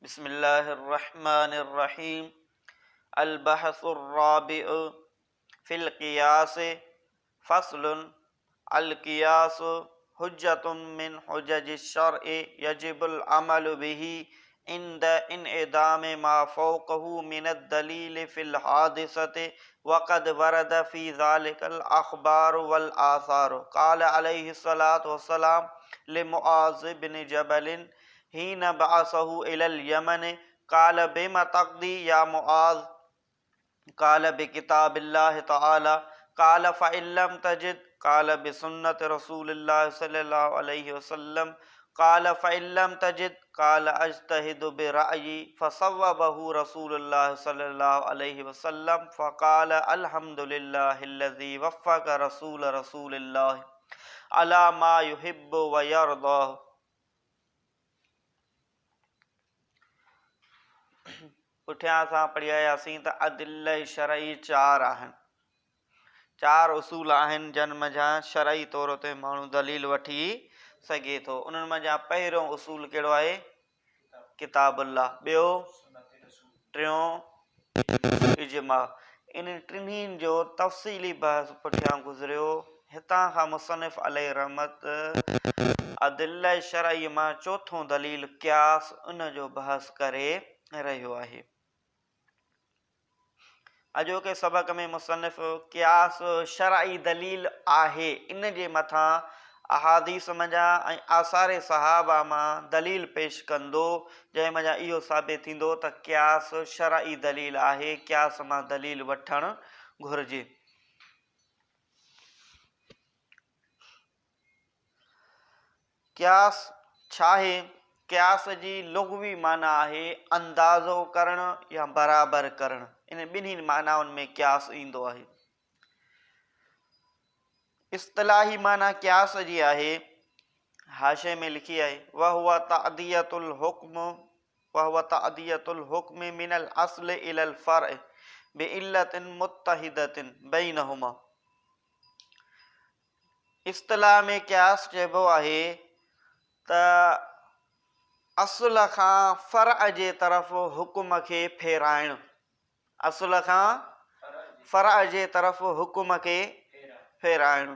بسم الله الرحمن الرحيم البحث الرابع في القياس فصل القياس حجة من حجج الشرع يجب العمل به عند انعدام ما فوقه من الدليل في الحادثة وقد ورد في ذلك الأخبار والآثار قال عليه الصلاة والسلام لمعاذ بن جبل حين بعثه إلى اليمن قال بما تقضي يا معاذ قال بكتاب الله تعالى قال فإن لم تجد قال بسنة رسول الله صلى الله عليه وسلم قال فإن لم تجد قال أجتهد برأيي فصوبه رسول الله صلى الله عليه وسلم فقال الحمد لله الذي وفق رسول رسول الله على ما يحب ويرضاه پٺيان اسان پڙهي آياسين ته ادله شرعي چار آهن. چار اصول آهن جن منجهان شرعي طور تي ماڻهو دليل وٺي سگهي ٿو. انهن منجهان پهريون اصول ڪهڙو آهي؟ ڪتاب الله، ٻيو، ٽيون اجماع. انهن ٽنهي جو تفصيلي بحث پٺيان گذريو. هتان کان مصنف عليه الرحمت ادله شرعي مان چوٿون دليل قياس ان جو بحث ڪري رهيو آهي. اڄوڪي سبق ۾ مصنف قياس شرعي دليل آهي ان جي مٿان احاديث منجهان ۽ آثار صحابه مان دليل پيش ڪندو جنهن منجهان اهو ثابت ٿيندو ته قياس شرعي دليل آهي قياس مان دليل وٺڻ گهرجي. قياس ڇا آهي؟ قياس جي لغوي معنيٰ آهي اندازو ڪرڻ يا برابر ڪرڻ. انهن ٻنهي معنائن ۾ قياس ايندو آهي. اصطلاحي معنيٰ قياس جي آهي، حاشي ۾ لکي آهي، وهو تعدية الحڪم وهو تعدية الحڪم من الاصل الى الفرع بعلة متحدة بينهما. اصطلاح ۾ قياس چئبو آهي ته اصل کان فرع جي طرف حڪم کي ڦيرائڻ. اصل کان فرع جي طرف حڪم کي ڦيرائڻ.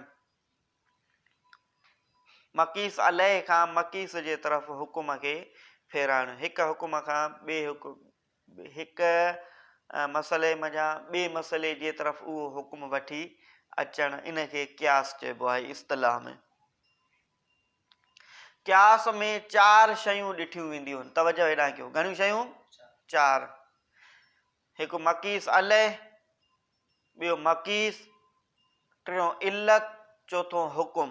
مقيس عليه کان مقيس جي طرف حڪم کي ڦيرائڻ. هڪ حڪم کان ٻئي حڪم هڪ مسئلي منجهان ٻئي مسئلي جي طرف اهو حڪم وٺي اچڻ ان کي قياس چئبو آهي اصطلاح ۾. قياس ۾ چار شيون ڏٺيون وينديون آهن. توجه هيڏانهن ڪيو. گهڻيون شيون؟ چار. هڪ مقيس عليه، ٻيو مقيس، ٽيون علت، چوٿون حڪم.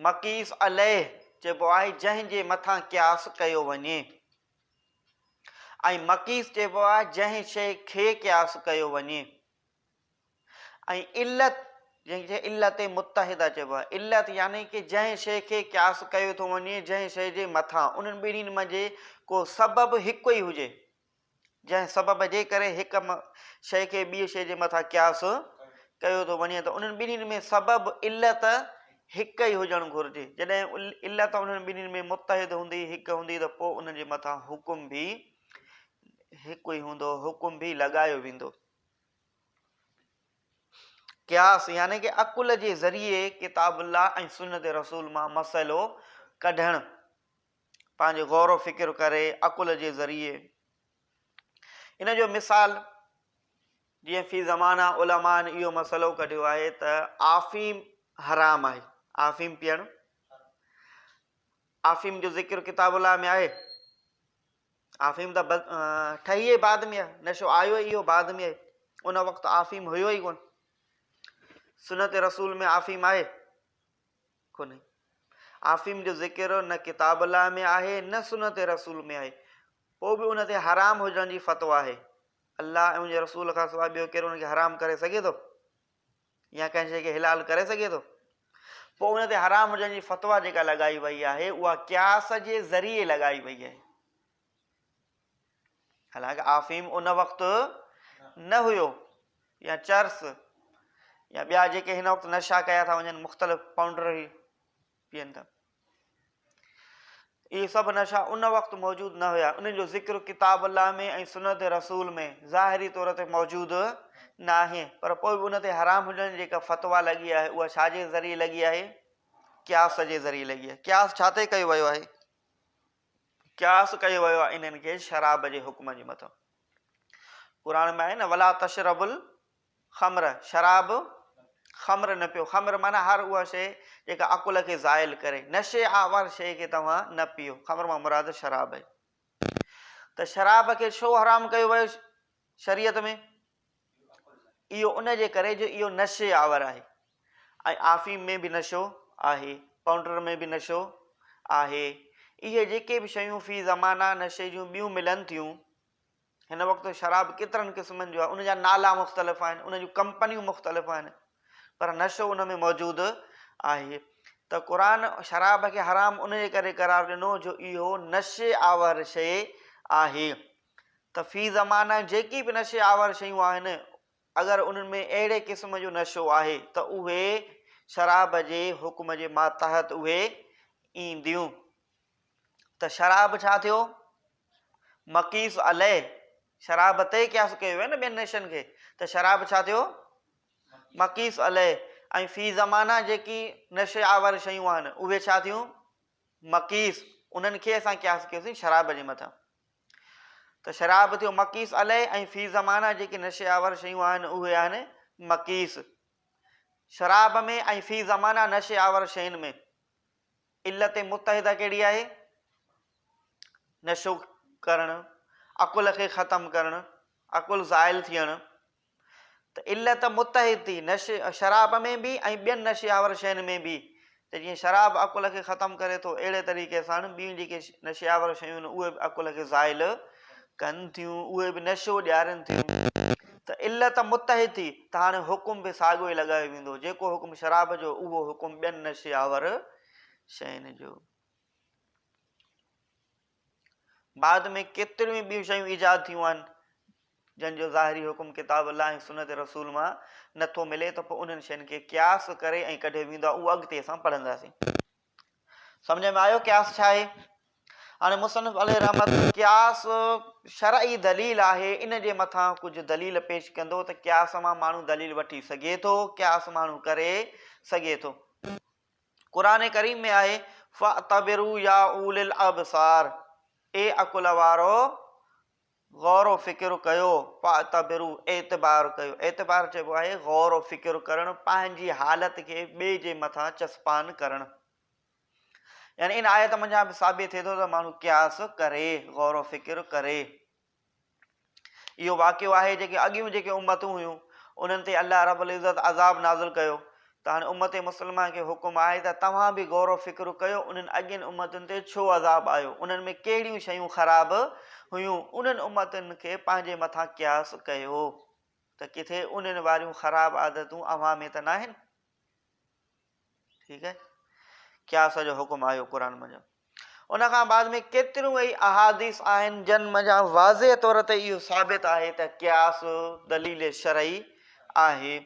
مقيس عليه چئبو آهي جنهن جي مٿان قياس ڪيو وڃي ۽ مقيس چئبو آهي جنهن شيء کي قياس ڪيو وڃي ۽ علت جنهن کي علت متحده چئبو آهي علت يعني ڪي جنهن شيء کي قياس ڪيو ٿو وڃي جنهن شيء جي مٿان انهن ٻنهي منجهه ڪو سبب هڪ ئي هجي جنهن سبب جي ڪري هڪ شيء کي ٻيء شيء جي مٿان قياس ڪيو ٿو وڃي ته انهن ٻنهين ۾ سبب، علت، هڪ ئي هجڻ گهرجي. جڏهن علت انهن ٻنهين ۾ متحد هوندي، هڪ هوندي ته پوء انهن جي مٿان حڪم به هڪ ئي هوندو، حڪم به لڳايو ويندو. قياس يعني ڪه عقل جي ذريعي ڪتاب الله ۽ سنت رسول مان مسئلو ڪڍڻ. پنهنجي غور و فڪر ڪري عقل جي ذريعي ان جو مثال جيئن في زمانه علماء اهو مسئلو ڪڍيو آهي ته آفيم حرام آهي آفيم پيئڻ آفيم جو ذڪر ڪتاب الله ۾ آهي آفيم ته ٺهي ئي بعد ۾ آهي نشو آيو ئي اهو بعد ۾ آهي ان وقت آفيم هيو ئي ڪون سنت رسول ۾ آفيم آهي ڪونهي. آفيم جو ذڪر نه ڪتاب الله ۾ آهي نه سنت رسول ۾ آهي. پوء به ان تي حرام هجڻ جي فتويٰ آهي. الله ۽ ان جي رسول کان سواء ٻيو ڪير ان کي حرام ڪري سگهي ٿو؟ يا ڪنهن شيء کي حلال ڪري سگهي ٿو؟ پوء ان تي حرام هجڻ جي فتويٰ جيڪا لڳائي وئي آهي اها قياس جي ذريعي لڳائي وئي آهي. حالانڪ آفيم ان وقت نه هيو يا چرس يا ٻيا جيڪي هن وقت نشا ڪيا ٿا وڃن مختلف پائونڊر هي پيئن ٿا. اهي سڀ نشا ان وقت موجود نه هيا، انهن جو ذڪر ڪتاب الله ۾ ۽ سنت رسول ۾ ظاهري طور تي موجود ناهي، پر پوء به ان تي حرام هجڻ جي جيڪا فتويٰ لڳي آهي اها ڇا جي ذريعي لڳي آهي؟ قياس جي ذريعي لڳي آهي. قياس ڇا تي ڪيو ويو آهي؟ قياس ڪيو ويو آهي انهن کي شراب جي حڪم جي مٿان. قرآن ۾ آهي نه ولا تشرب خمر، شراب، خمر نه پيو، خمر معنيٰ هر اها شيء جيڪا عقل کي زائل ڪري، نشي آور شيء کي توهان نه پيئو، خمر مان مراد شراب آهي. ته شراب کي ڇو حرام ڪيو ويو شريعت ۾؟ اهو ان جي ڪري جو اهو نشي آور آهي ۽ آفيم ۾ به نشو آهي، پائونڊر ۾ به نشو آهي. اهي جيڪي به شيون في زمانه نشي جون ٻيون ملن ٿيون، هن وقت شراب ڪيترن قسمن جو آهي، ان جا نالا مختلف آهن، ان جون ڪمپنيون مختلف آهن، پر نشو ان ۾ موجود آهي. ته قرآن شراب کي حرام ان جي ڪري قرار ڏنو جو اهو نشي آور شيء آهي. ته في زمانه جيڪي به نشي آور شيون آهن، اگر انهن ۾ اهڙي قسم جو نشو آهي ته اهي شراب جي حڪم جي ماتحت اهي اينديون. ته شراب ڇا ٿيو؟ مقيس عليه، شراب تي قياس ڪيو ويو نه ٻين نشن کي، ته شراب ڇا ٿيو؟ مقيس عليه ۽ في زمانه جيڪي نشي آور شيون آهن اهي ڇا ٿيون؟ مقيس، انهن کي اسان قياس ڪيوسين شراب جي مٿان. ته شراب ٿيو مقيس عليه ۽ في زمانه جيڪي نشي آور شيون آهن اهي آهن مقيس. شراب ۾ ۽ في زمانه نشي آور شين ۾ علت متحده ڪهڙي آهي؟ نشو ڪرڻ، عقل کي ختم ڪرڻ، عقل زائل ٿيڻ. ته علت متحد ٿي نشي شراب ۾ به ۽ ٻين نشي آور شين ۾ به. ته جيئن شراب عقل کي ختم ڪري ٿو اهڙي طريقي سان ٻيون جيڪي نشي آور شيون آهن اهي به عقل کي زائل ڪن ٿيون، اهي به نشو ڏيارين ٿيون. ته علت متحد ٿي ته هاڻي حڪم به ساڳيو ئي لڳايو ويندو، جيڪو حڪم شراب جو اهو حڪم ٻين نشي آور شين جو. بعد ۾ ڪيتريون ئي ٻيون شيون ايجاد ٿيون آهن جن جو ظاهري حڪم ڪتاب الله ۽ سنت رسول مان نٿو ملي ته پوء انهن شين کي قياس ڪري ۽ ڪڍيو ويندو آهي، اهو اڳتي اسان پڙهنداسين. سمجهه ۾ آيو قياس ڇا آهي؟ هاڻي مصنف عليه رحمت قياس شرعي دليل آهي ان جي مٿان ڪجهه دليل پيش ڪندو ته قياس مان ماڻهو دليل وٺي سگهي ٿو، قياس ماڻهو ڪري سگهي ٿو. قرآن ڪريم ۾ آهي فاعتبروا يا اولي الابصار اي عقل وارو غور و فڪر ڪيو، فاعتبروا اعتبار ڪيو، اعتبار چئبو آهي غور و فڪر ڪرڻ، پنهنجي حالت کي ٻئي جي مٿان چسپان ڪرڻ. يعني ان آيت منجهان به ثابت ٿئي ٿو ته ماڻهو قياس ڪري، غور و فڪر ڪري. اهو واقعو آهي جيڪي اڳيون جيڪي امتون هيون انهن تي الله رب العزت عذاب نازل ڪيو ته هاڻي امت مسلمه کي حڪم آهي ته توهان به غور و فڪر ڪيو انهن اڳين امتن تي ڇو عذاب آيو، انهن ۾ ڪهڙيون شيون خراب هيون، انهن امتن کي پنهنجي مٿان قياس ڪيو ته ڪٿي انهن واريون خراب عادتون اوهان ۾ ته ناهن. ٺيڪ آهي، قياس جو حڪم آيو قرآن منجهه. ان کان بعد ۾ ڪيتريون ئي احاديث آهن جن منجهان واضح طور تي اهو ثابت آهي ته قياس دليل شرعي آهي.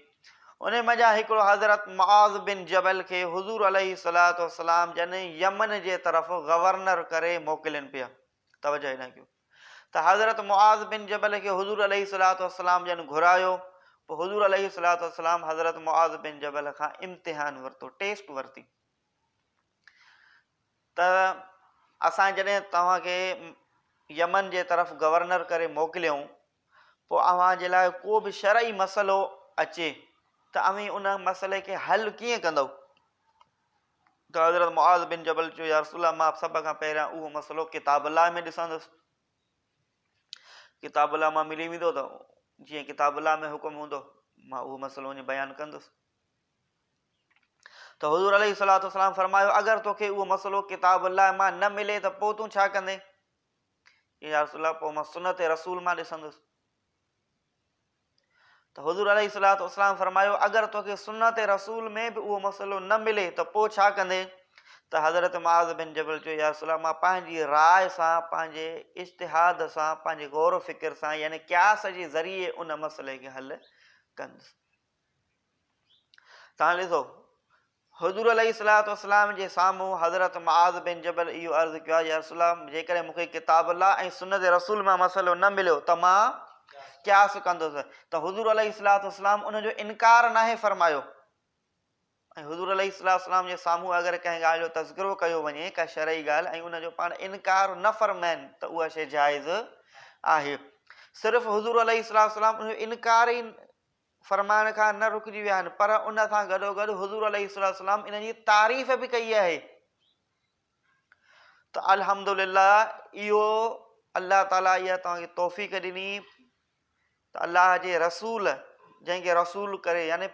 ان منجهان هڪڙو حضرت معاذ بن جبل کي حضور عليه الصلوة والسلام جن يمن جي طرف گورنر ڪري موڪلين پيا. توجه هيڏانهن ڪيو ته حضرت معاذ بن جبل کي حضور عليه الصلوة والسلام جن گهرايو پوء حضور عليه الصلوة والسلام حضرت معاذ بن جبل کان امتحان ورتو، ٽيسٽ ورتي. ته اسان جڏهن توهان کي يمن جي طرف گورنر ڪري موڪليون پوء اوهان جي لاء ڪو به شرعي مسئلو اچي ته اوهين ان مسئلي کي حل ڪيئن ڪندؤ؟ ته حضرت معاذ بن جبل چيو يا رسول الله مان سڀ کان پهريان اهو مسئلو ڪتاب الله ۾ ڏسندس، ڪتاب الله مان ملي ويندو ته جيئن ڪتاب الله ۾ حڪم هوندو مان اهو مسئلو وڃي بيان ڪندس. ته حضور عليه الصلوة والسلام فرمايو اگر توکي اهو مسئلو ڪتاب الله مان نه ملي ته پوء تون ڇا ڪندين؟ يا رسول الله پوء مان سنت رسول مان ڏسندس. ته حضور عليه الصلوة والسلام فرمايو اگر توکي سنت رسول ۾ به اهو مسئلو نه ملي ته پوء ڇا ڪندين؟ ته حضرت معاذ بن جبل چيو يا رسول الله مان پنهنجي راء سان پنهنجي اجتهاد سان پنهنجي غور و فڪر سان يعني قياس جي ذريعي ان مسئلي کي حل ڪندس. توهان ڏسو حضور عليه الصلوة والسلام جي سامهون حضرت معاذ بن جبل اهو عرض ڪيو آهي، يا رسول الله جيڪڏهن مون کي ڪتاب الله ۽ سنت رسول مان مسئلو نه مليو ته مان قياس ڪندس ته حضور عليه الصلوة والسلام ان جو انڪار ناهي فرمايو ۽ حضور عليه الصلوة والسلام جي سامهون اگر ڪنهن ڳالهه جو تذڪرو ڪيو وڃي ڪا شرعي ڳالهه ۽ ان جو پاڻ انڪار نه فرمائن ته اها شيء جائز آهي. صرف حضور عليه الصلوة والسلام ان جو انڪار ئي فرمائڻ کان نه رڪجي ويا آهن پر ان سان گڏوگڏ حضور عليه الصلوة والسلام ان جي تعريف به ڪئي آهي ته الحمدلله اهو الله تعالي اها توهان کي توفيق ڏني ته الله جي رسول جنهن کي رسول ڪري يعني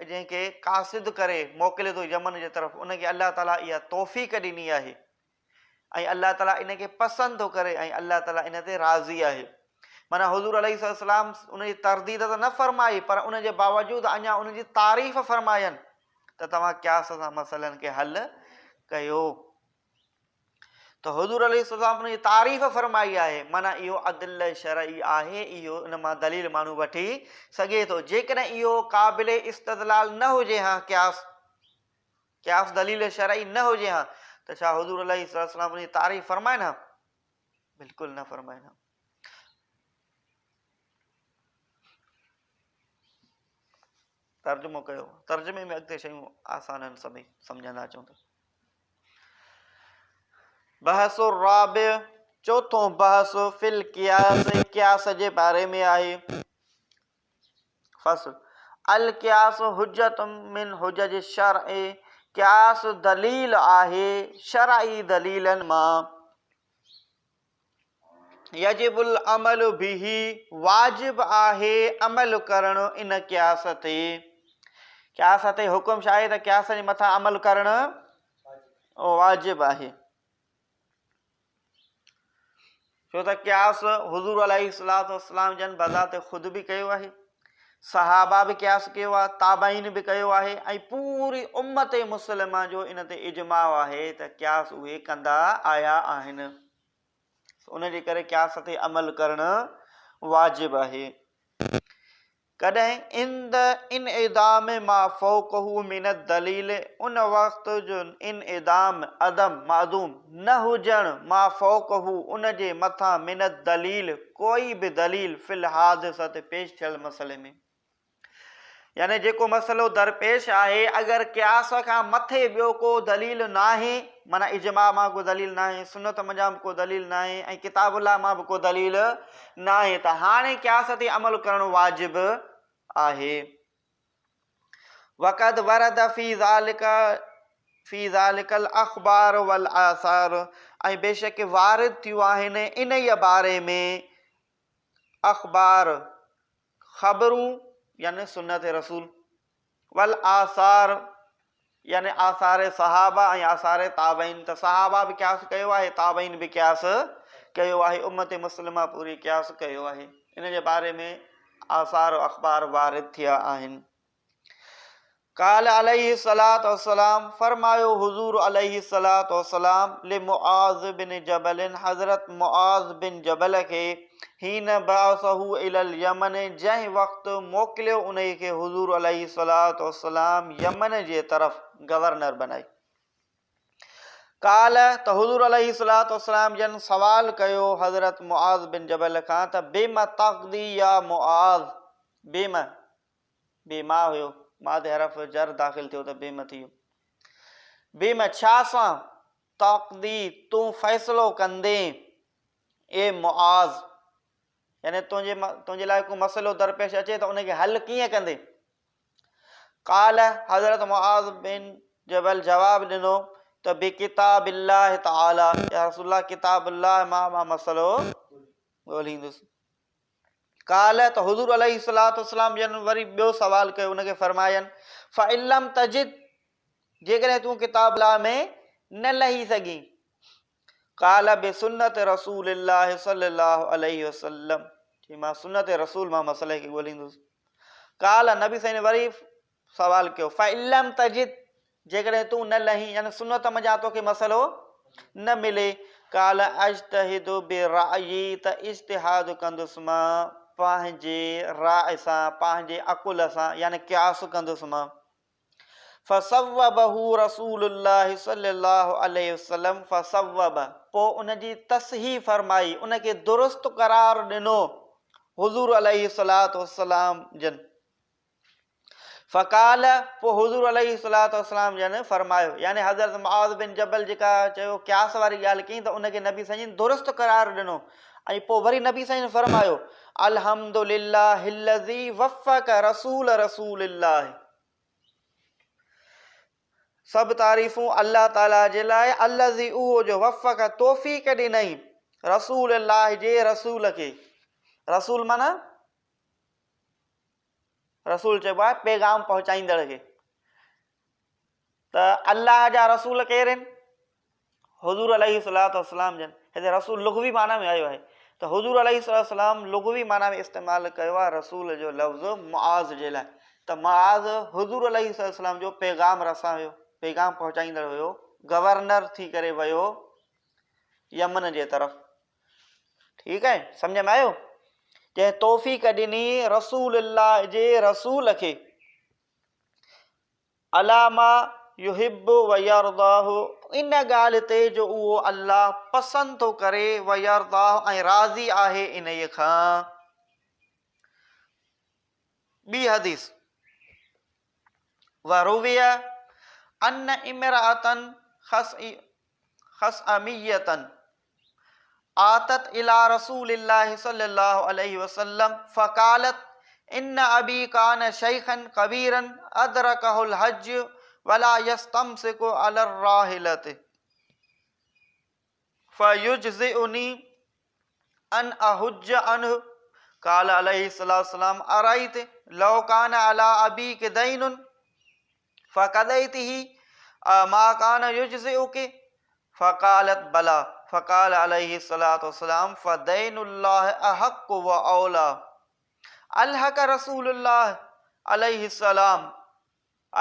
جنهن کي قاصد ڪري موڪلي ٿو يمن جي طرف ان کي الله تعالي اها توفيق ڏني آهي ۽ الله تعاليٰ ان کي پسند ٿو ڪري ۽ الله تعاليٰ ان تي راضي آهي. معنيٰ حضور عليه الصلوة والسلام ان جي ترديد ته نه فرمائي پر ان جي باوجود اڃا ان جي تعريف فرماين ته توهان قياس سان مسئلن کي حل ڪيو ته حضور عليه الصلوة والسلام ان جي تعريف فرمائي آهي معنيٰ اهو عدل شرعي آهي اهو ان مان دليل ماڻهو وٺي سگهي ٿو جيڪڏهن اهو قابل استدلال نه هجي ها قياس قياس دليل شرعي نه هجي ها ته ڇا حضور عليه الصلوة والسلام ان جي تعريف فرمائن ها؟ بلڪل نه فرمائن ها. ترجمو ڪيو ترجمي ۾ اڳتي شيون آسان آهن سڀئي سمجهندا اچون ته بحث الرابع چوٿون بحث في القياس قياس جي باري ۾ آهي فصل، القياس حجة من حجج الشرع، قياس دليل آهي شرعي دليلن مان. يجب العمل به، واجب آهي عمل ڪرڻ ان قياس تي. قياس تي حڪم ڇا آهي ته قياس جي مٿان عمل ڪرڻ واجب آهي. ڇو ته قياس حضور عليه الصلوة والسلام جن بذات خود به ڪيو آهي، صحابه به قياس ڪيو آهي، تابعين به ڪيو آهي ۽ پوري امت مسلمه جو ان تي اجماع آهي ته قياس اهي ڪندا آيا آهن. ان جي ڪري قياس تي عمل ڪرڻ واجب آهي. ڪڏهن عند انعدام ما فوقه من الدليل ان وقت جو انعدام، عدم، معدوم، نه هجڻ ما فوقه ان جي مٿان من الدليل ڪوئي به دليل في الحادثة پيش ٿيل مسئلي ۾. يعني جيڪو مسئلو درپيش آهي اگر قياس کان مٿي ٻيو ڪو دليل ناهي معنيٰ اجماع مان ڪو دليل ناهي، سنت منجهان به ڪو دليل ناهي ۽ ڪتاب الله مان به ڪو دليل ناهي ته هاڻي قياس تي عمل ڪرڻ واجب آهي. وقد ورد في ذلک في ذلک الاخبار والاثار ۽ بيشڪ وارد ٿيون آهن انهيء باري ۾ اخبار خبرون يعني سنت رسول والآثار يعني آثار صحابه ۽ آثار تابعين ته صحابه به قياس ڪيو آهي تابعين به قياس ڪيو آهي امت مسلمه پوري قياس ڪيو آهي ان جي باري ۾ آثار و اخبار وارد ٿيا آهن قال عليه الصلاة والسلام فرمايو حضور عليه الصلاة والسلام لمعاذ بن جبل حضرت معاذ بن جبل کي حين بعثه الي اليمن جنهن وقت موڪليو انهي کي حضور عليه الصلوة والسلام يمن جي طرف گورنر بنائي. قال ته حضور عليه الصلوة والسلام جن سوال ڪيو حضرت معاذ بن جبل کان ته بم تقضي يا معاذ بم بما هيو ما تي حرف جر داخل ٿيو ته بم ٿي ويو بم ڇا سان تقضي تون فيصلو ڪندين اي معاذ! يعني تنهنجي تنهنجي لاء ڪو مسئلو درپيش اچي ته ان کي حل ڪيئن ڪندين؟ قال حضرت معاذ بن جبل جواب ڏنو ته بڪتاب الله تعالي يا رسول الله ڪتاب الله مان مان مسئلو ڳولهيندس. قال ته حضور عليه الصلوة والسلام جن وري ٻيو سوال ڪيو ان کي فرماين فإن لم تجد جيڪڏهن تون ڪتاب الله ۾ نه لهي سگهين قال بسنت رسول الله صلي الله عليه وسلم چي مان سنت رسول مان مسئلي کي ڳوليندس قال نبي سائين وري سوال ڪيو فإن لم تجد جيڪڏهن تون نه لهين يعني سنت منجهان توکي مسئلو نه ملي قال اجتهد برأيي ته اجتهاد ڪندس مان پنهنجي راء سان پنهنجي عقل سان يعني قياس ڪندس مان. فصوبه رسول الله صلي الله عليه وسلم فصوب پوء ان جي تصحيح فرمائي ان کي درست قرار ڏنو حضور عليه الصلوة والسلام جن. فقال پوء حضور عليه الصلوة والسلام جن فرمايو يعني حضرت معاذ بن جبل جيڪا چيو قياس واري ڳالهه ڪئي ته ان کي نبي سائين جن درست قرار ڏنو ۽ پوء وري نبي سائين جن فرمايو الحمد لله الذي وفق رسول رسول الله سڀ تعريفون الله تعالي جي لاء الذي اهو جو وفق توفيق ڏنائين رسول الله جي رسول کي رسول معنی رسول چئبو آهي پيغام پهچائيندڙ کي ته الله جا رسول ڪير آهن حضور عليه الصلوة والسلام جن هتي رسول لغوي معنيٰ ۾ آيو آهي ته حضور عليه الصلوة والسلام لغوي معنيٰ ۾ استعمال ڪيو آهي رسول جو لفظ معاذ جي لاء ته معاذ حضور عليه الصلوة والسلام جو پيغام رسان هيو پيغام پهچائيندڙ هيو گورنر ٿي ڪري ويو يمن جي طرف ٺيڪ آهي سمجھ ۾ آيو جنهن توفيق ڏني رسول الله جي رسول کي عليٰ ما يحب و يرضاه ان ڳالهه تي جو اهو الله پسند ٿو ڪري و يرضاه ۽ راضي آهي انهيء کان. ٻي حديث، وروي ان امرأة خثعمية آتت الي رسول الله صلي الله عليه وسلم فقالت ان ابي ڪان شيخا ڪبيرا ادرڪه الحج ولا يستمسڪ علي الراحلة فيجزئني ان احج عنه قال عليه الصلاة والسلام ارائيت لو ڪان علي ابيڪ دين فقضيته ما ڪان يجزئك فقالت بليٰ فقال عليه الصلوة والسلام فدين الله احق واوليٰ الحق رسول الله عليه السلام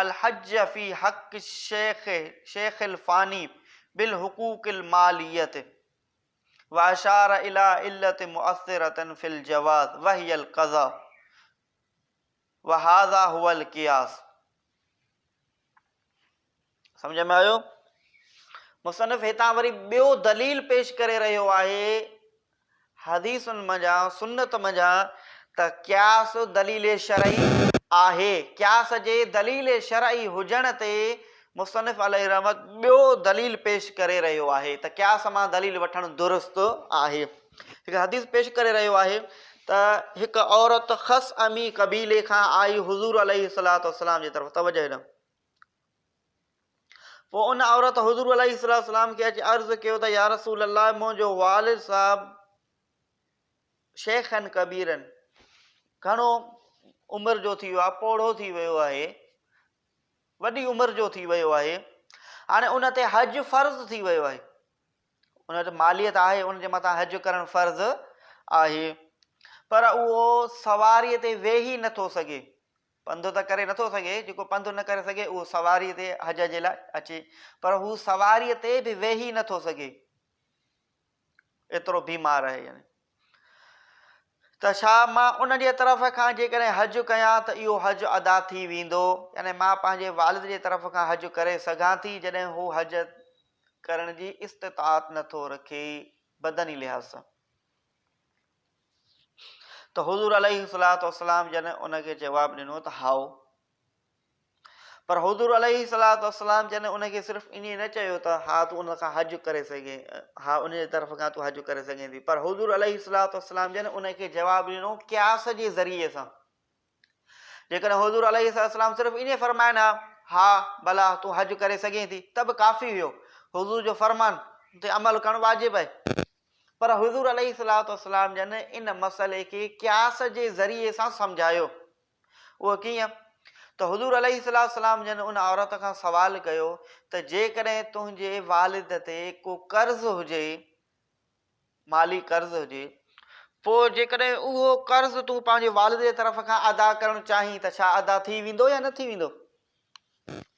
الحج في حق الشيخ شيخ الفاني بالحقوق المالية واشار الى علة مؤثرة في الجواز وهي القضاء وهذا هو القياس سمجھ ۾ آيو؟ مصنف هتان وري ٻيو دليل پيش ڪري رهيو آهي حديثن منجهان سنت منجهان ته قياس دليل شرعي آهي قياس جي دليل شرعي هجڻ تي مصنف عليه رحمت ٻيو دليل پيش ڪري رهيو آهي ته قياس مان دليل وٺڻ درست آهي هڪ حديث پيش ڪري رهيو آهي ته هڪ عورت خصعمي قبيلي کان آئي حضور عليه الصلوة والسلام جي طرف توجه ڏانهن پوء ان عورت حضور عليه الصلوة والسلام کي اچي عرض ڪيو ته يا رسول الله منهنجو والد صاحب شيخن ڪبيرن گهڻو عمر جو ٿي ويو آهي پوڙهو ٿي ويو آهي وڏي عمر جو ٿي ويو آهي هاڻي ان تي حج فرض ٿي ويو آهي ان وٽ ماليت آهي ان جي مٿان حج ڪرڻ فرض آهي پر اهو سواريء تي ويهي نٿو سگهي پنڌ ته ڪري نٿو سگهي، جيڪو پنڌ نه ڪري سگهي اهو سواريء تي حج جي لاء اچي، پر هو سواريء تي به ويهي نٿو سگهي، ايترو بيمار آهي يعني. ته ڇا مان ان جي طرف کان جيڪڏهن حج ڪيان ته اهو حج ادا ٿي ويندو؟ يعني مان پنهنجي والد جي طرف کان حج ڪري سگهان ٿي جڏهن هو حج ڪرڻ جي استطاعت نٿو رکي بدني لحاظ سان. ته حضور عليه الصلوة والسلام جن ان کي جواب ڏنو ته هائو پر حضور عليه الصلوة والسلام جن ان کي صرف ائين نه چيو ته ها تون ان کان حج ڪري سگهين ها ان جي طرف کان تون حج ڪري سگهين ٿي پر حضور عليه الصلوة والسلام جن ان کي جواب ڏنو قياس جي ذريعي سان جيڪڏهن حضور عليه الصلوة والسلام صرف ائين فرمائن ها، ها ڀلا تون حج ڪري سگهين ٿي ته به ڪافي هيو، حضور جو فرمان تي عمل ڪرڻ واجب آهي. پر حضور عليه الصلوة والسلام جن ان مسئلي کي قياس جي ذريعي سان سمجهايو. اهو ڪيئن؟ ته حضور عليه الصلوة والسلام جن ان عورت کان سوال ڪيو ته جيڪڏهن تنهنجي والد تي ڪو قرض هجي، مالي قرض هجي، پوء جيڪڏهن اهو قرض تون پنهنجي والد جي طرف کان ادا ڪرڻ چاهين ته ڇا ادا ٿي ويندو يا نه ٿي ويندو؟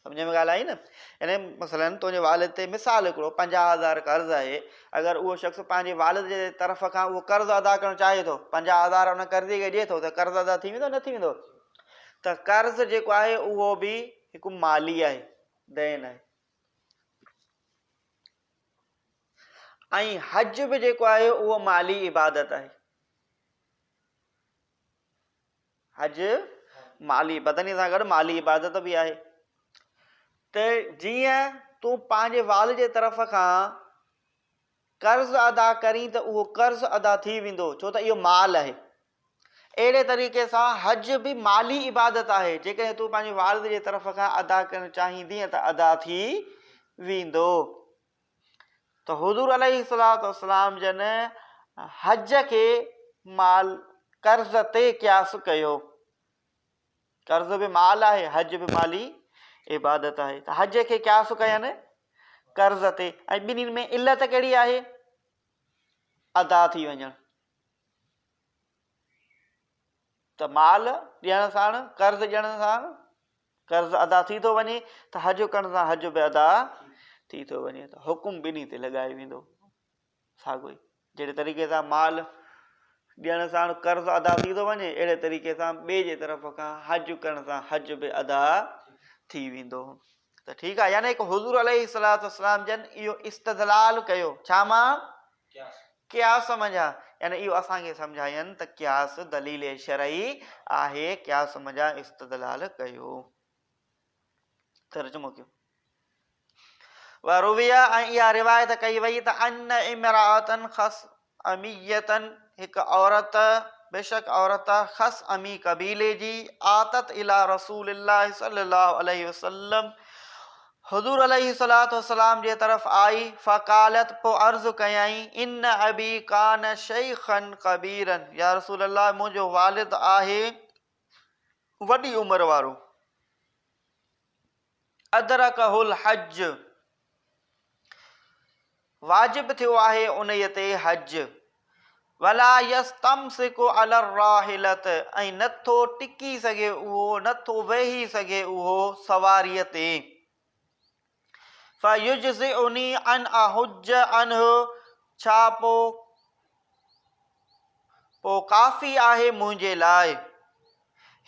سمجھ ۾ ڳالهه آئي نه؟ يعني مثلا تنهنجي والد تي مثال هڪڙو 50000 قرض آهي، اگر اهو شخص پنهنجي والد جي طرف کان اهو قرض ادا ڪرڻ چاهي ٿو، 50000 ان قرضي کي ڏئي ٿو ته قرض ادا ٿي ويندو نه ٿي ويندو؟ ته قرض جيڪو آهي اهو به هڪ مالي آهي، دين آهي. ۽ حج به جيڪو آهي اهو مالي عبادت آهي. حج مالي بدني سان گڏ مالي عبادت به آهي ته جيئن تون پنهنجي والد جي طرف کان قرض ادا ڪرين ته اهو قرض ادا ٿي ويندو ڇو ته اهو مال آهي. اهڙي طريقي سان حج به مالي عبادت آهي جيڪڏهن تون پنهنجي والد جي طرف کان ادا ڪرڻ چاهيندينء ته ادا ٿي ويندو. ته حضور عليه الصلوة والسلام جن حج کي مال قرض تي قياس ڪيو. قرض به مال آهي، حج به مالي عبادت آهي ته حج کي قياس ڪين قرض تي ۽ ٻنهين ۾ علت ڪهڙي آهي؟ ادا ٿي وڃڻ. ته مال ڏيڻ ساڻ قرض ڏيڻ ساڻ قرض ادا ٿي ٿو وڃي ته حج ڪرڻ سان حج به ادا ٿي ٿو وڃي ته حڪم ٻنهي تي لڳايو ويندو ساڳيو ئي جهڙي طريقي سان مال ڏيڻ سان قرض ادا ٿي ٿو وڃي اهڙي طريقي سان ٻئي جي طرف کان حج ڪرڻ سان حج به ادا ٿي ويندو ته ٺيڪ آهي يعني هڪ حضور عليه الصلوة والسلام جن اهو استدلال ڪيو ڇا مان قياس منجهان يعني اهو اسان کي سمجهاين ته قياس دليل شرعي آهي قياس منجهان استدلال ڪيو ترجمو ڪيو وروي ۽ اها روايت ڪئي وئي ته ان امرأة خصعمية هڪ عورت بيشڪ عورت خصعمي قبيلي جي آتت الي رسول الله صلي الله عليه وسلم حضور عليه الصلوة والسلام جي طرف آئي فقالت پوء عرض ڪيائين ان ابي ڪان شيخا ڪبيرا يا رسول الله منهنجو والد آهي وڏي عمر وارو ادرڪه الحج، واجب ٿيو آهي انهيء تي حج، ولا يستمسڪ علي الراحلة ۽ نه ٿو ٽڪي سگهي اهو، نه ٿو ويهي سگهي اهو سواريء تي، فيجزئني ان احج عنه ڇا پوء پوء ڪافي آهي منهنجي لاء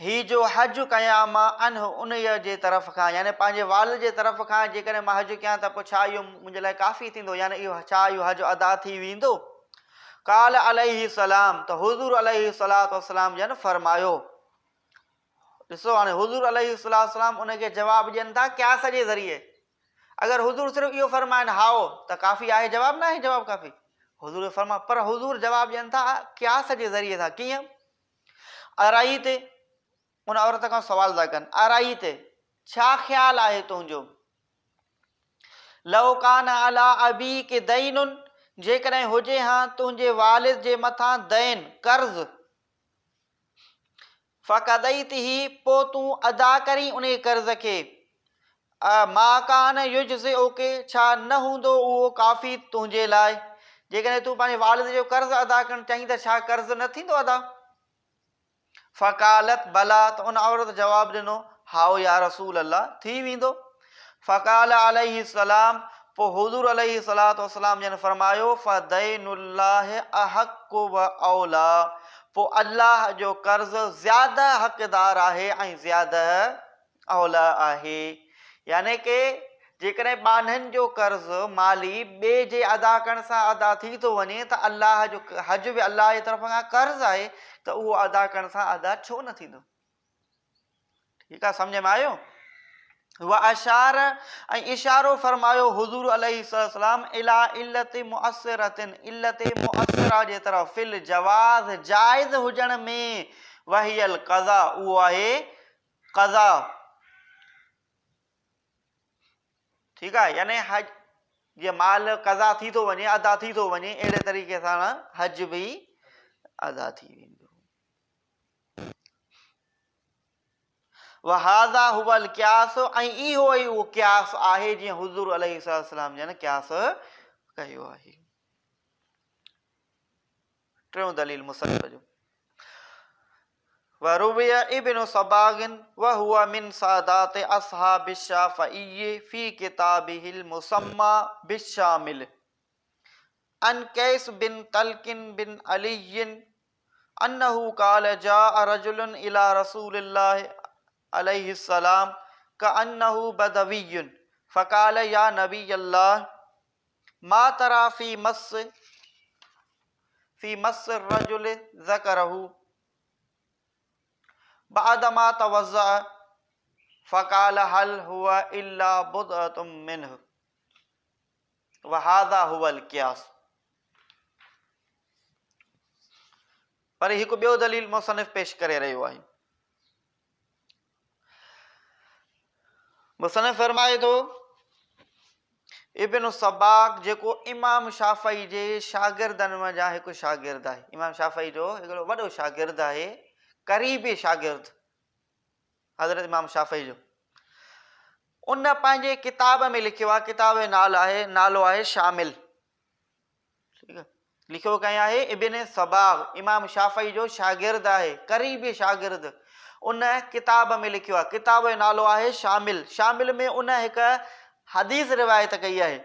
هي جو حج ڪيان مان عنه انهيء جي طرف کان يعني پنهنجي والد جي طرف کان جيڪڏهن مان حج ڪيان ته پوء ڇا اهو منهنجي لاء ڪافي ٿيندو يعني اهو ڇا اهو حج ادا ٿي ويندو؟ قال عليه السلام ته حضور عليه الصلوة والسلام جن فرمايو. ڏسو هاڻي حضور عليه الصلوة والسلام ان کي جواب ڏين ٿا قياس جي ذريعي. اگر حضور صرف اهو فرمائن هائو ته ڪافي آهي جواب ناهي جواب ڪافي حضور فرما پر حضور جواب ڏين ٿا قياس جي ذريعي سان ڪيئن ارائيت ان عورت کان سوال ٿا ڪن ارائيت ڇا خيال آهي تنهنجو لو ڪان علي ابيڪ دين جيڪڏهن هجي ها تنهنجي والد جي مٿان دين قرض فقضيته پوء تون ادا ڪرين انهي قرض کي ما ڪان يجزئک ڇا نه هوندو اهو ڪافي تنهنجي لاء جيڪڏهن تون پنهنجي والد جو قرض ادا ڪرڻ چاهين ته ڇا قرض نه ٿيندو ادا؟ فقالت بليٰ ته ان عورت جواب ڏنو هائو يا رسول الله ٿي ويندو. فقال عليه السلام پوء حضور عليه الصلوة والسلام جن فرمايو فدين الله احق و اوليٰ پوء الله جو قرض زياده حقدار آهي ۽ زياده اوليٰ آهي يعني ڪه جيڪڏهن ٻانهن جو قرض مالي ٻئي جي ادا ڪرڻ سان ادا ٿي ٿو وڃي ته الله جو حج به الله جي طرف کان قرض آهي ته اهو ادا ڪرڻ سان ادا ڇو نه ٿيندو؟ ٺيڪ آ سمجھ ۾ آيو؟ واشار ۽ اشارو فرمايو حضور عليه السلام الى علت مؤثرة علت مؤثره جي طرف في الجواز جائز هجڻ ۾ وهي القضاء اهو آهي قضا ٺيڪ آهي يعني حج جي مال قضا ٿي ٿو وڃي ادا ٿي ٿو وڃي اهڙي طريقي سان حج به ادا ٿي ويندو وهذا هو القياس ۽ اهو ئي اهو قياس آهي جيئن حضور عليه السلام جن قياس ڪيو آهي ٽيون دليل مصنف جو وروي ابن صباغ وهو من سادات اصحاب الشافعي في كتابه المسمى بالشامل عن قيس بن طلق بن علي انه قال جاء رجل الى رسول الله عليه السلام ڪأنه بدوي فقال يا نبي الله ما ترى في مس في مس الرجل ذڪره بعدما توضأ فقال هل هو الا بضعة منه وهذا هو القياس. پر هڪ ٻيو دليل مصنف پيش ڪري رهيو آهي. مصنف فرمائي ٿو ابن الصباغ جيڪو امام شافعي جي شاگردن منجهان هڪ شاگرد آهي، امام شافعي جو هڪڙو وڏو شاگرد آهي، قريبي شاگرد حضرت امام شافعي جو، ان پنهنجي ڪتاب ۾ لکيو آهي، ڪتاب جو نالو آهي، نالو آهي شامل. ٺيڪ آهي، لکيو ڪنهن آهي؟ ابن صباغ، امام شافعي جو شاگرد آهي، قريبي شاگرد، ان ڪتاب ۾ لکيو آهي، ڪتاب جو نالو آهي شامل. شامل ۾ ان هڪ حديث روايت ڪئي آهي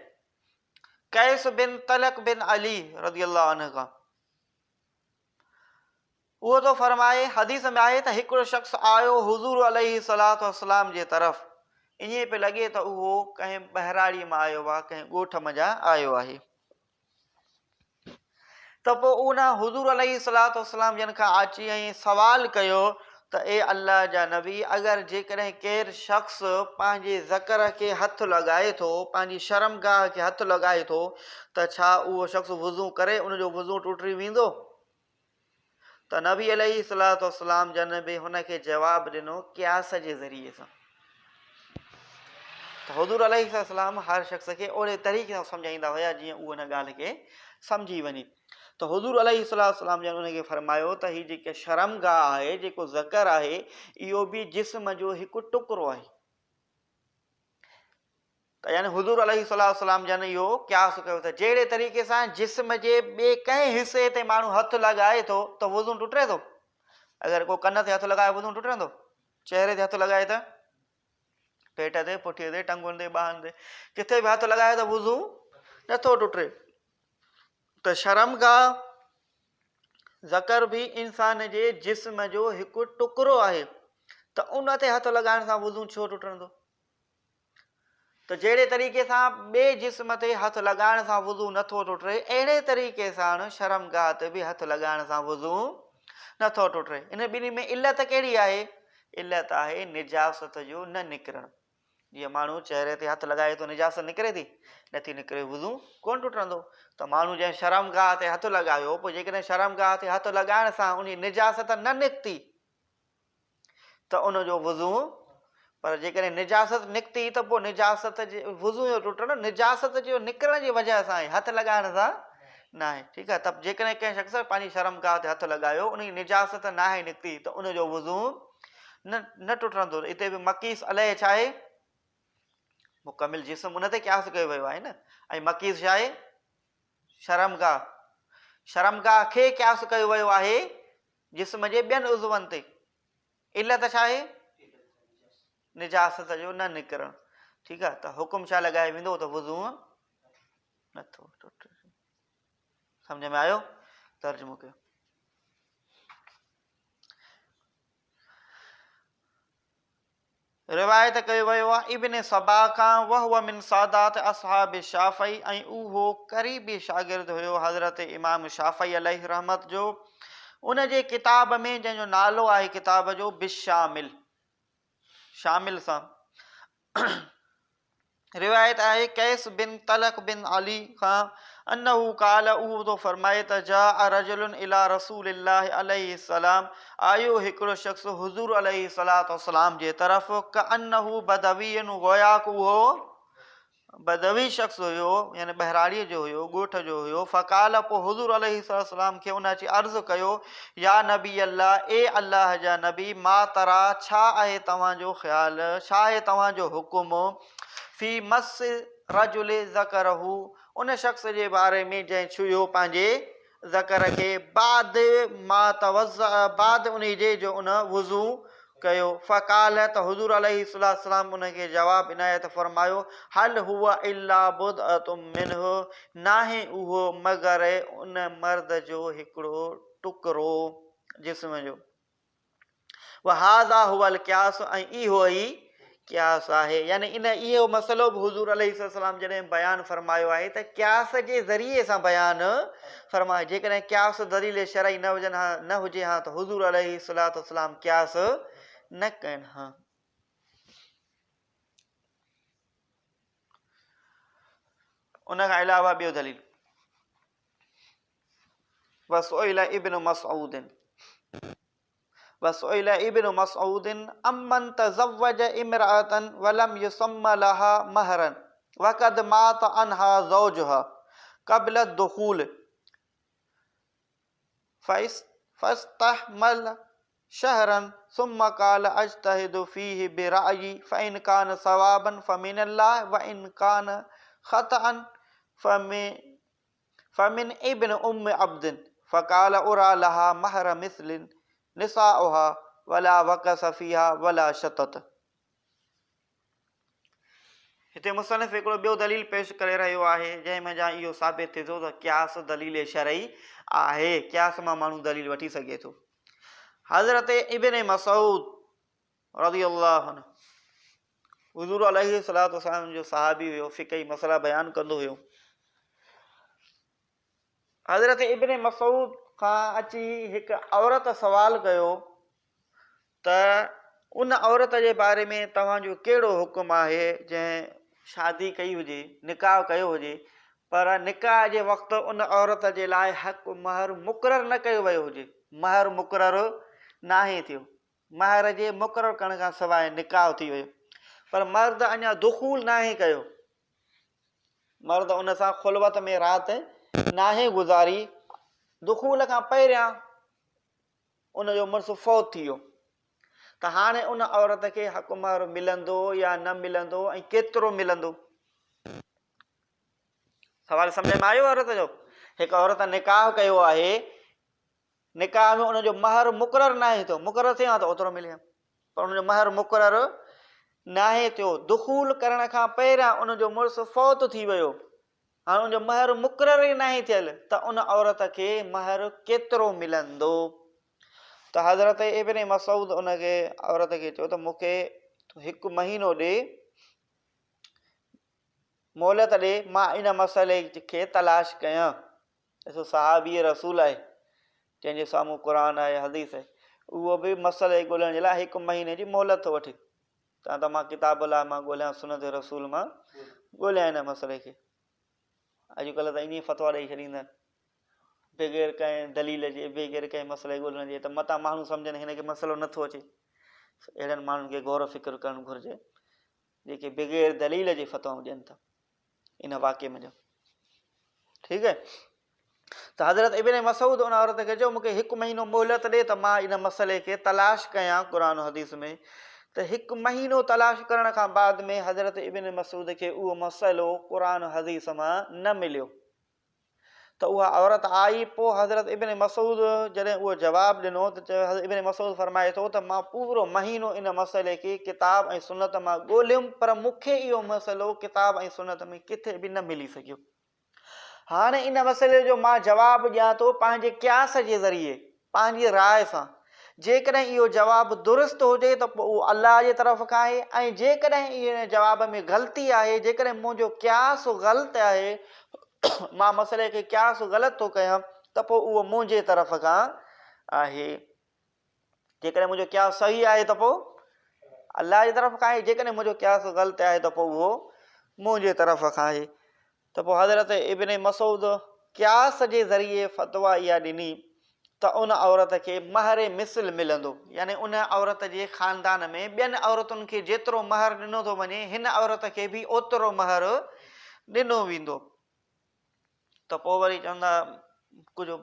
قيس بن طلق بن علي رضي الله عنه کان. اهو ٿو فرمائي، حديث ۾ آهي ته هڪڙو شخص آيو حضور عليه الصلوة والسلام جي طرف، ائين پيو لڳي ته اهو ڪنهن ٻهراڙيء مان آيو آهي، ڪنهن ڳوٺ منجهان آيو آهي. ته پوء ان حضور عليه الصلوة والسلام جن کان اچي ۽ سوال ڪيو ته اي الله جا نبي! اگر جيڪڏهن ڪير شخص پنهنجي ذڪر کي هٿ لڳائي ٿو، پنهنجي شرمگاهه کي هٿ لڳائي ٿو ته ڇا اهو شخص وضو ڪري ان جو وضو ٽٽي ويندو؟ ته نبي عليه الصلوة والسلام جن به هن کي جواب ڏنو قياس جي ذريعي سان ته حضور عليه الصلوة والسلام هر شخص کي اهڙي طريقي سان سمجهائيندا هيا جيئن اهو ان ڳالهه کي سمجهي وڃي ته حضور عليه الصلوة والسلام جن ان کي فرمايو ته هي جيڪا شرمگاهه آهي، جيڪو ذڪر آهي، اهو به جسم جو هڪ ٽڪرو آهي. ته يعني حضور عليه الصلوة والسلام جن اهو قياس ڪيو ته جهڙي طريقي سان جسم جي ٻئي ڪنهن حصي تي ماڻهو هٿ لڳائي ٿو ته وضو ٽٽي ٿو. اگر ڪو ڪن تي هٿ لڳائي وضو ٽٽندو، چهري تي هٿ لڳائي ته پيٽ تي، پٺيء تي، ٽنگن تي، ٻانهن تي، ڪٿي به هٿ لڳائي ته وضو نٿو ٽٽي. ته شرمگاهه ذڪر به انسان جي جسم جو هڪ ٽڪرو آهي ته ان تي هٿ لڳائڻ سان وضو ڇو ٽٽندو؟ ته جهڙي طريقي سان ٻئي جسم تي هٿ لڳائڻ سان وضو نه ٿو ٽٽي، اهڙي طريقي ساڻ شرمگاهه تي به هٿ لڳائڻ سان وضو نه ٿو ٽٽي. انهن ٻنهي ۾ علت ڪهڙي آهي؟ علت آهي نجاست جو نه نڪرڻ. جيئن ماڻهو چهري تي هٿ لڳائي ٿو نجاست نڪري ٿي؟ نه ٿي نڪري، وضو ڪونه ٽٽندو. ته ماڻهو جنهن شرمگاهه تي هٿ لڳايو، پوء جيڪڏهن شرمگاهه تي هٿ لڳائڻ سان ان جي نجاست نه نڪتي ته ان جو وضو، پر جيڪڏهن نجاست نڪتي ته پوء نجاست جي وضو جو ٽٽڻ نجاست جو نڪرڻ جي وجهه سان آهي، هٿ لڳائڻ سان ناهي. ٺيڪ آهي، ته جيڪڏهن ڪنهن شخص پنهنجي شرمگاهه تي هٿ لڳايو ان جي نجاست ناهي نڪتي ته ان جو وضو نه نه ٽٽندو. اتي به مقيس عليه ڇا آهي؟ مڪمل جسم ان تي قياس ڪيو ويو آهي نه، ۽ مقيس ڇا آهي؟ شرمگاهه. شرمگاهه کي قياس ڪيو ويو آهي جسم جي ٻين عضون تي. علت ڇا آهي؟ نجاست جو نه نڪرڻ. ٺيڪ آهي، ته حڪم ڇا لڳايو ويندو ته وضو نٿو ٽٽي. سمجھ ۾ آيو؟ ترجمو ڪيو. روايت ڪيو ويو آهي ابن سبا کان، وهو من سادات اصحاب الشافعي، ۽ اهو قريبي شاگرد هيو حضرت امام شافعي عليه رحمت جو، ان جي ڪتاب ۾ جنهن جو نالو آهي ڪتاب جو بالشامل، شامل سان، روايت آهي قيس بن طلق بن علي کان انه قال اهو ٿو فرمائي ته جاء رجل الي رسول الله عليه السلام آيو هڪڙو شخص حضور عليه الصلوة والسلام جي طرف ڪأنه بدوي گوياڪ اهو بدوي شخص هيو يعني ٻهراڙيء جو هيو ڳوٺ جو هيو فقال پوء حضور عليه الصلوة والسلام کي ان اچي عرض ڪيو يا نبي الله، اي الله جا نبي، ما تريٰ، ڇا آهي توهان جو خيال، ڇا آهي توهان جو حڪم، في مس الرجل ذڪره، ان شخص جي باري ۾ جنهن ڇهيو پنهنجي ذڪر کي، بعد ما توضأ، بعد انهي جي جو ان وضو ڪيو، فقال، ته حضور عليه الصلوة والسلام ان کي جواب عنايت فرمايو، هل هو الا بضعة منه، ناهي اهو مگر ان مرد جو هڪڙو ٽڪرو جسم جو. وهذا هو القياس ۽ اهو ئي قياس آهي. يعني ان اهو مسئلو به حضور عليه السلام جڏهن بيان فرمايو آهي ته قياس جي ذريعي سان بيان فرمايو. جيڪڏهن قياس دليل شرعي نه هجن ها نه هجي ها ته حضور عليه الصلوة والسلام قياس نه ڪن ها. ان کان علاوه ٻيو دليل وسئل ابن مسعود وسئل ابن مسعود عمن تزوج امرأة ولم يسم لها مهرا وقد مات عنها زوجها قبل الدخول فاستحمل شهرا ثم قال اجتهد فيه برأيي فإن كان صوابا فمن الله وإن كان خطأ فمن ابن ام عبد فقال ارى لها مهر مثل نساؤها ولا وقص فيها ولا شطط. هتي مصنف هڪڙو ٻيو دليل پيش ڪري رهيو آهي جنهن منجهان اهو ثابت ٿئي ٿو ته قياس دليل شرعي آهي، قياس مان ماڻهو دليل وٺي سگهي ٿو. حضرت ابن مسعود رضي الله عنه حضور عليه الصلوة والسلام جو صحابي هيو، فقهي مسئلا بيان ڪندو هيو. حضرت ابن مسعود کان اچي هڪ عورت سوال ڪيو ته ان عورت جي باري ۾ توهان جو ڪهڙو حڪم آهي جنهن شادي ڪئي هجي، نڪاح ڪيو هجي، پر نڪاح جي وقت ان عورت جي لاء حق مهر مقرر نه ڪيو ويو هجي، مهر مقرر ناهي ٿيو، مهر جي مقرر ڪرڻ کان سواء نڪاح ٿي ويو، پر مرد اڃا دخول ناهي ڪيو. مرد ان سان خلوت ۾ رات ناهي گذاري، دخول کان پهريان ان جو مڙس فوت ٿي ويو ته هاڻي ان عورت کي حق مهر ملندو يا نه ملندو ۽ ڪيترو ملندو؟ سوال سمجھ ۾ آيو؟ عورت جو هڪ عورت نڪاح ڪيو آهي، نڪاح ۾ ان جو مهر مقرر ناهي ٿيو، مقرر ٿئي ها ته اوترو ملي ها، پر ان جو مهر مقرر ناهي ٿيو، دخول ڪرڻ کان پهريان ان جو مڙس فوت ٿي ويو، هاڻي ان جو مهر مقرر ئي ناهي ٿيل ته ان عورت کي مهر ڪيترو ملندو؟ ته حضرت ابن مسعود ان کي عورت کي چيو ته مون کي هڪ مهينو ڏي، مهلت ڏي، مان ان مسئلي کي تلاش ڪيان. ڏسو صحابي رسول آهي جنهن جي سامهون قرآن آهي حديث آهي اهو به مسئلي ڳولڻ جي لاء هڪ مهيني جي مهلت ٿو وٺي تان ته مان ڪتاب الله مان ڳوليان سنت رسول مان ڳوليان ان مسئلي کي اڄڪلهه ته ائين فتوا ڏئي ڇڏيندا آهن بغير ڪنهن دليل جي بغير ڪنهن مسئلي ڳولڻ جي ته متان ماڻهو سمجهن هن کي مسئلو نٿو اچي اهڙن ماڻهن کي غور فڪر ڪرڻ گهرجي جيڪي بغير دليل جي فتوائون ڏين ٿا ان واقعي ۾ جو ٺيڪ آهي ته حضرت ابن مسعود ان عورت کي چيو مون کي هڪ مهينو مهلت ڏي ته مان ان مسئلي کي تلاش ڪيان قرآن و حديث ۾ ته هڪ مهينو تلاش ڪرڻ کان بعد ۾ حضرت ابن مسعود کي اهو مسئلو قرآن و حديث مان نه مليو ته اها عورت آئي، پوء حضرت ابن مسعود جڏهن اهو جواب ڏنو ته چيو حضرت ابن مسعود فرمائي ٿو ته مان پورو مهينو ان مسئلي کي ڪتاب ۽ سنت مان ڳوليم پر مون کي اهو مسئلو ڪتاب ۽ سنت ۾ ڪٿي به نه ملي سگهيو. هاڻي ان مسئلي جو مان جواب ڏيان ٿو پنهنجي قياس جي ذريعي، پنهنجي راء سان، جيڪڏهن اهو جواب درست هجي ته پوء اهو الله جي طرف کان آهي ۽ جيڪڏهن ان جواب ۾ غلطي آهي، جيڪڏهن منهنجو قياس غلط آهي، مان مسئلي کي قياس غلط ٿو ڪيان ته پوء اهو منهنجي طرف کان آهي. جيڪڏهن منهنجو قياس صحيح آهي ته پوء الله جي طرف کان آهي، جيڪڏهن منهنجو قياس غلط آهي ته پوء اهو منهنجي طرف کان آهي. ته پوء حضرت ابن مسعود قياس جي ذريعي فتويٰ اها ڏني ته ان عورت کي مهر مثل ملندو، يعني ان عورت جي خاندان ۾ ٻين عورتن کي جيترو مهر ڏنو ٿو وڃي هن عورت کي به اوترو مهر ڏنو ويندو. ته پوء وري چوندا ڪجهه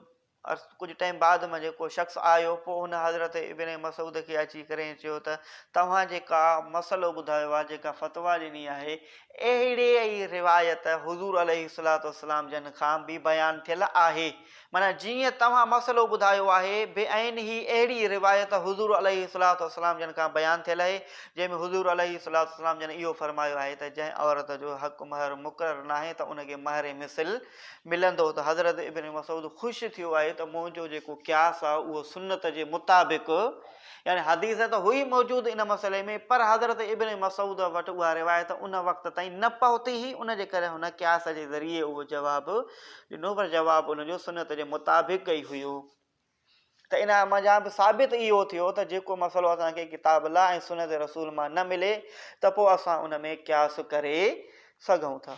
ڪجهه ٽائيم بعد ۾ جيڪو شخص آيو پوء هن حضرت ابن مسعود کي اچي ڪري چيو ته توهان جيڪا مسئلو ٻڌايو آهي جيڪا فتويٰ ڏني آهي اهڙي ئي روايت حضور عليه الصلوة والسلام جن کان به بيان ٿيل آهي. معنيٰ جيئن توهان مسئلو ٻڌايو آهي، بعينه اهڙي روايت حضور عليه الصلوة والسلام جن کان بيان ٿيل آهي، جنهن ۾ حضور عليه الصلوة والسلام جن اهو فرمايو آهي ته جنهن عورت جو حق مهر مقرر ناهي ته ان کي مهر مثل ملندو ته حضرت ابن مسعود خوش ٿيو آهي ته منهنجو جيڪو قياس آهي اهو سنت جي مطابق يعني حديث ته هئي موجود ان مسئلي ۾ پر حضرت ابن مسعود وٽ اها روايت ان وقت تائين نه پهتي هئي ان جي ڪري هن قياس جي ذريعي اهو جواب ڏنو پر جواب ان جو سنت جي مطابق ئي هيو ته ان منجهان به ثابت اهو ٿيو ته جيڪو مسئلو اسان کي ڪتاب الله ۽ سنت رسول مان نه ملي ته پوء اسان ان ۾ قياس ڪري سگهون ٿا.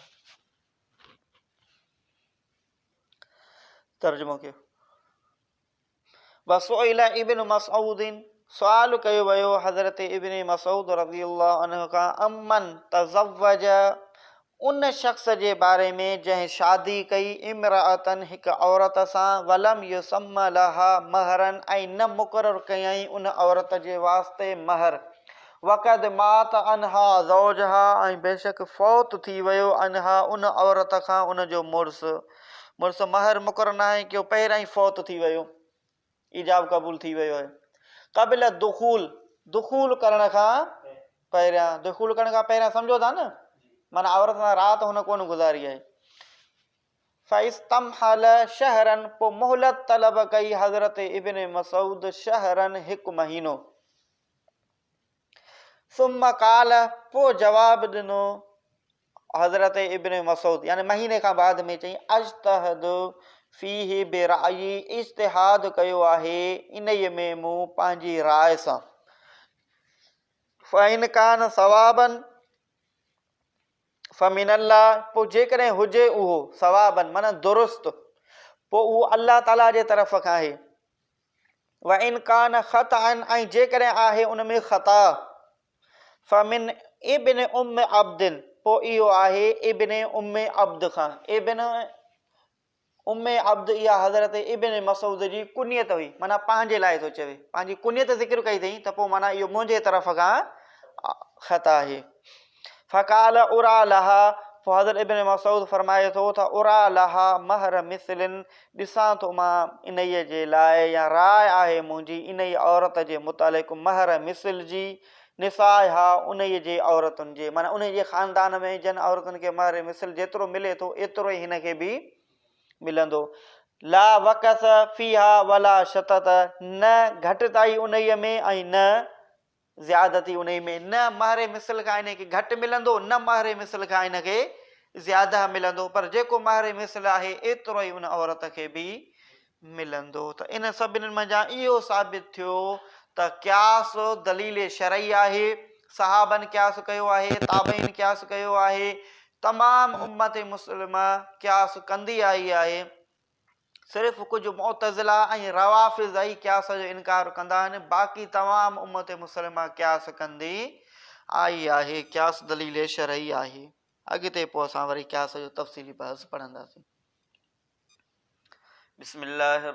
ترجمو ڪيو. وسئل ابن مسعود سوال ڪيو ويو حضرت ابن مسعود رضي الله عنه کان امن تزوج ان شخص جي باري ۾ جنهن شادي ڪئي امرأة هڪ عورت سان ولم يسم لها مهرا ۽ نه مقرر ڪيائين ان عورت جي واسطي مهر وقد مات عنها زوجها ۽ بيشڪ فوت ٿي ويو عنها ان عورت کان ان جو مڙس مڙس مهر مقرر ناهي ڪيو پهريان ئي فوت ٿي ويو ايجاب قبول ٿي ويو آهي قبل الدخول دخول ڪرڻ کان پهريان دخول ڪرڻ کان پهريان سمجھو ٿا نه معنی عورت سان رات هن ڪونه گذاري آهي فاستمحل شهرا پوء مهلت طلب ڪئي حضرت ابن مسعود شهرا هڪ مهينو ثم قال پوء جواب ڏنو حضرت ابن مسعود يعني مهيني کان بعد ۾ چئي اجتهد فيه برأيي اجتهاد ڪيو آهي انهيء ۾ مون پنهنجي راء سان فإن ڪان ثوابا فمن الله پوء جيڪڏهن هجي اهو ثوابا معنی درست پوء اهو الله تعالي جي طرف کان آهي وان ڪان خطا ۽ جيڪڏهن آهي ان ۾ خطا فمن ابن ام عبد پوء اهو آهي ابن ام عبد کان. ابن ام عبد اها حضرت ابن مسعود جي ڪنيت هئي معنيٰ پنهنجي لاء ٿو چوي پنهنجي ڪنيت ذڪر ڪئي اٿئي ته پوء معنيٰ اهو منهنجي طرف کان خطا آهي. فقال ارا لها پوء حضرت ابن مسعود فرمائي ٿو ته ارا لها مهر مثل ڏسان ٿو مان انهيء جي لاء يا راء آهي منهنجي انهيء عورت جي متعلق مهر مثل جي نسائها انهيء جي عورتن جي معنيٰ انهيء جي خاندان ۾ جن عورتن کي مهر مثل جيترو ملي ٿو ايترو ئي هن کي به ملندو. لا وقص فيها ولا شطط نه گهٽتائي انهيء ۾ ۽ نه زيادتي انهي ۾ نه مهر مثل کان انهي کي گهٽ ملندو نه مهر مثل کان ان کي زياده ملندو پر جيڪو مهر مثل آهي ايترو ئي ان عورت کي به ملندو ته ان سڀني منجهان اهو ثابت ٿيو ته قياس دليل شرعي آهي صحابن قياس ڪيو آهي تابعين قياس ڪيو آهي تمام امت مسلمه قياس ڪندي آئي آهي صرف ڪجهه معتزله ۽ روافض ئي قياس جو انڪار ڪندا آهن، باقي تمام امت مسلمه قياس ڪندي آئي آهي، قياس دليل شرعي آهي. اڳتي پوء اسان وري قياس جو تفصيلي بحث پڙهنداسين. بسم الله.